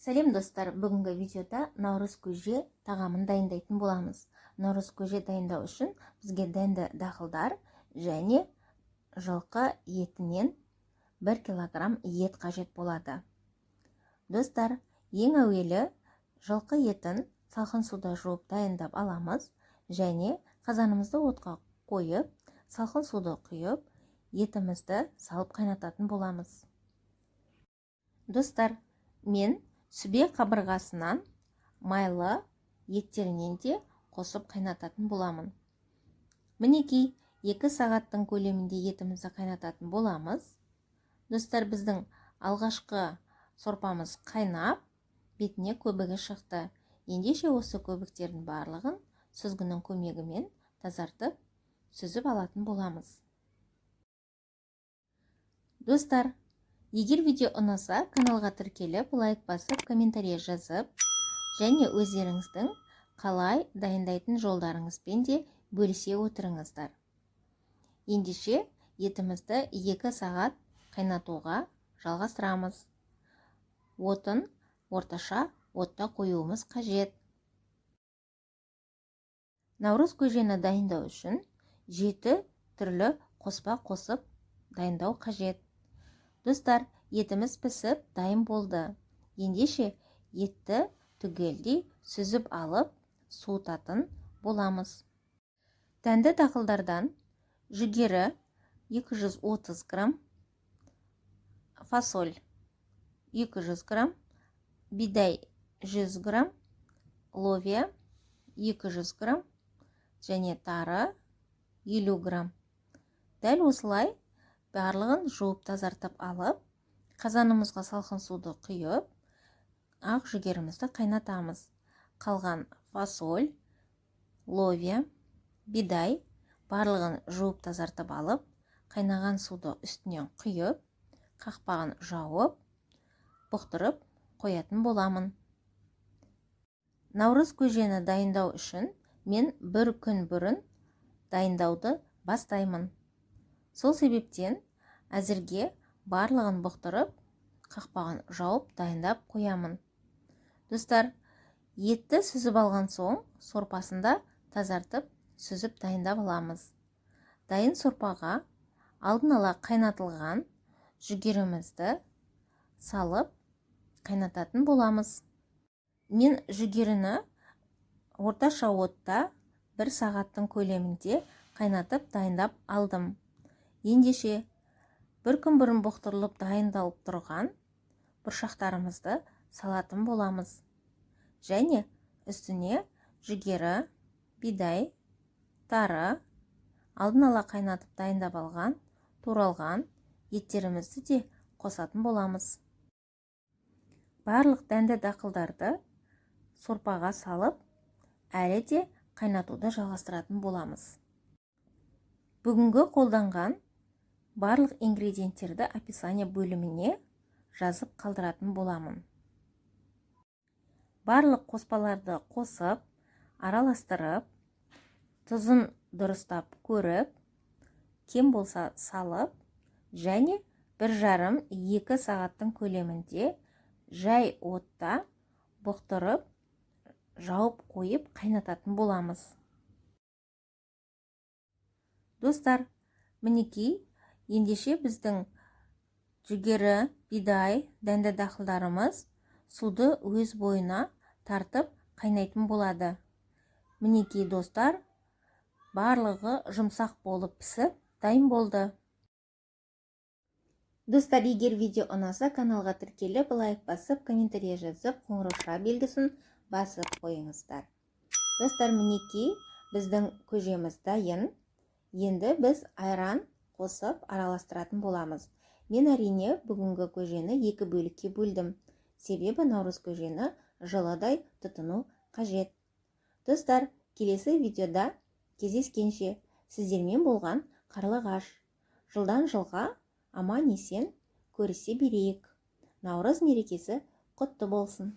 Сәлем, достар! Бүгінгі видеода наурыз көже тағамын дайындайтын боламыз. Наурыз көже дайындау үшін бізге дәнді дақылдар және жылқы етінен 1 килограмм ет қажет болады. Достар, ең әуелі жылқы етін салқын суда жуып дайындап аламыз және қазанымызды отқа қойып, салқын суды құйып, етімізді салып қайнататын боламыз. Достар, мен сүбе қабырғасынан, майлы еттерінен де қосып қайнататын боламын. Мінекей, 2 сағаттың көлемінде етімізді қайнататын боламыз. Достар, біздің алғашқы сорпамыз қайнап, бетіне көбігі шықты. Ендеше осы көбіктердің барлығын сүзгінің көмегімен тазартып, сүзіп алатын боламыз. Достар, егер видео ұнаса, каналға тіркеліп, лайк басып, комментарий жазып және өздеріңіздің қалай дайындайтын жолдарыңызбен де бөлісе отырыңыздар. Ендеше етімізді 2 сағат қайнатуға жалғастырамыз. Отын орташа отта қоюымыз қажет. Наурыз көжені дайындау үшін жеті түрлі қоспа қосып дайындау қажет. Достар, етіміз пісіп дайын болды. Ендеше етті түгелдей сүзіп алып, суытатын боламыз. Дәнді дақылдардан жүгері 230 грамм, фасоль 200 грамм, бидай 100 грамм, лобия 200 грамм және тары 50 грамм. Дәл осылай барлығын жуып, тазартып алып, қазанымызға салқын суды құйып, ақ жүгерімізді қайнатамыз. Қалған фасоль, лобия, бидай барлығын жуып, тазартып алып, қайнаған суды үстінен құйып, қақпағын жауып, бұқтырып қоятын боламын. Наурыз көжені дайындау үшін мен бір күн бұрын дайындауды бастаймын. Сол себептен әзірге барлығын бұқтырып, қақпағын жауып, дайындап қоямын. Достар, етті сүзіп алған соң, сорпасын да тазартып, сүзіп дайындап аламыз. Дайын сорпаға алдын ала қайнатылған жүгерімізді салып қайнататын боламыз. Мен жүгеріні орташа отта бір сағаттың көлемінде қайнатып, дайындап алдым. Ендеше бір күн бұрын бұқтырылып, дайындалып тұрған бұршақтарымызды салатын боламыз және үстіне жүгері, бидай, тары, алдын ала қайнатып дайындап алған туралған еттерімізді де қосатын боламыз. Барлық дәнді дақылдарды сорпаға салып, әлі де қайнатуды жалғастыратын боламыз. Бүгінгі қолданған барлық ингредиенттерді описание бөліміне жазып қалдыратын боламын. Барлық қоспаларды қосып, араластырып, тұзын дұрыстап көріп, кем болса салып және 1,5-2 сағаттың көлемінде жай отта бұқтырып, жауып қойып қайнататын боламыз. Достар, мінекей, ендеше біздің жүгері, бидай, дәнді дақылдарымыз суды өз бойына тартып, қайнайтын болады. Мінекей, достар, барлығы жұмсақ болып пісіп, дайын болды. Достар, егер видео ұнаса, каналға тіркеліп, лайк басып, комментарий жазып, қоңырауша белгісін басып қойыңыздар. Достар, мінекей, біздің көжеміз дайын. Енді біз айран қосып араластыратын боламыз. Мен, әрине, бүгінгі көжені екі бөлікке бөлдім, себебі наурыз көжені жылыдай тұтыну қажет. Достар, келесі видеода кездескенше! Сіздермен болған Қарлығаш. Жылдан жылға аман есен көрісе берейік. Наурыз мерекесі құтты болсын!